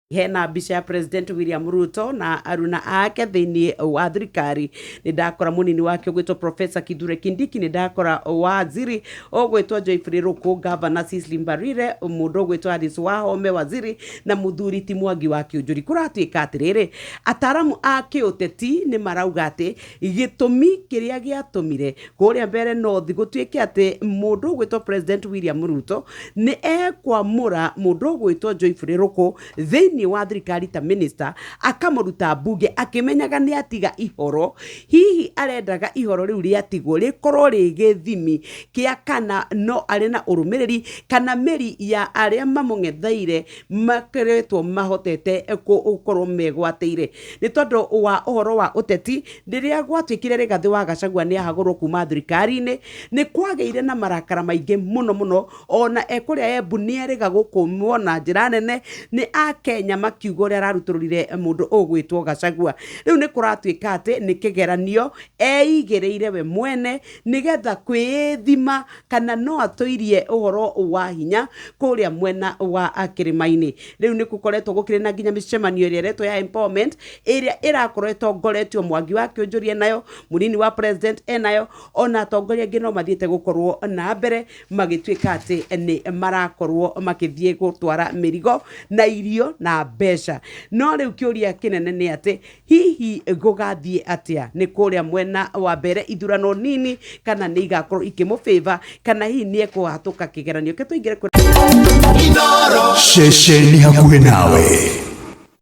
Hena mbica ya President William Ruto na aruna ake thĩinĩ wa thirikari. Nĩ ndakora mũnini wake ũgwĩtwo Professor Kithure Kindiki, nĩ ndakora waziri ũgwĩtwo Geoffrey Ruku, Governor Cecily Mbarire, mũndũ ũgwĩtwo Alice Wahome waziri, na mũthuri ti Mwangi wa Kĩũnjũri. Kũratuĩka atĩrĩrĩ, ataramu a kĩũteti nĩ marauga atĩ gĩtũmi kĩrĩa gĩatũmire kũrĩa mbere North gũtuĩke atĩ mũndũ ũgwĩtwo President William Ruto nĩ ekwamũra mũndũ ũgwĩtwo Geoffrey Ruku thĩinĩ wa thirikari ta minister, akamũruta mbunge akĩmenyaga nĩ atiga ihoro. Hihi arendaga ihoro rĩu rĩatigwo rĩkorwo rĩ gĩthimi kĩa kana no arĩ na ũrũmĩrĩri kana mĩri ya arĩa mamũng'etheire makoretwo mahotete gũkorwo megwatĩire. Nĩ tondũ wa ũhoro wa ũteti, rĩrĩa gwatuĩkire Rigathĩ wa Gachagua nĩ ahagũrwo kuma thirikari-inĩ, nĩ kwagĩire na marakara maingĩ mũno mũno, ona e kũrĩa Embu nĩ erĩga gũkũmwo na njĩra nene nĩ Akenya makiuga ũrĩa ararutũrũrire mũndũ ũgwĩtwo Gachagua. Rĩu nĩ kũratuĩka atĩ nĩ kĩgeranio eigĩrĩire we mwene nĩgetha kwĩĩthima kana no atũirie ũhoro wa hinya kũrĩa mwena wa kĩrĩma-inĩ. Rĩu nĩ gũkoretwo gũkĩrĩ na nginya mĩcemanio ĩrĩa ĩretwo ya empowerment ĩrĩa ĩrakorwo ĩtongoretio Mwangi wa Kĩũnjũri enayo, mũnini wa president enayo, ona atongoria angĩ no mathiĩte gũkorwo na mbere magĩtuĩka atĩ nĩ marakorwo makĩthiĩ gũtwara mĩrigo na irio na mbeca. No rĩu kĩũria kĩnene nĩ atĩ Hihi gũgathiĩ atĩa? Nĩ kũrĩa mwena wa mbere ithurano nini kana nĩ igakorwo ikĩmũ favor kana hihi nĩ ekũhatũka kĩgeranio? Reke tũingĩre kũrĩ Ceceni hakuhĩ nawe.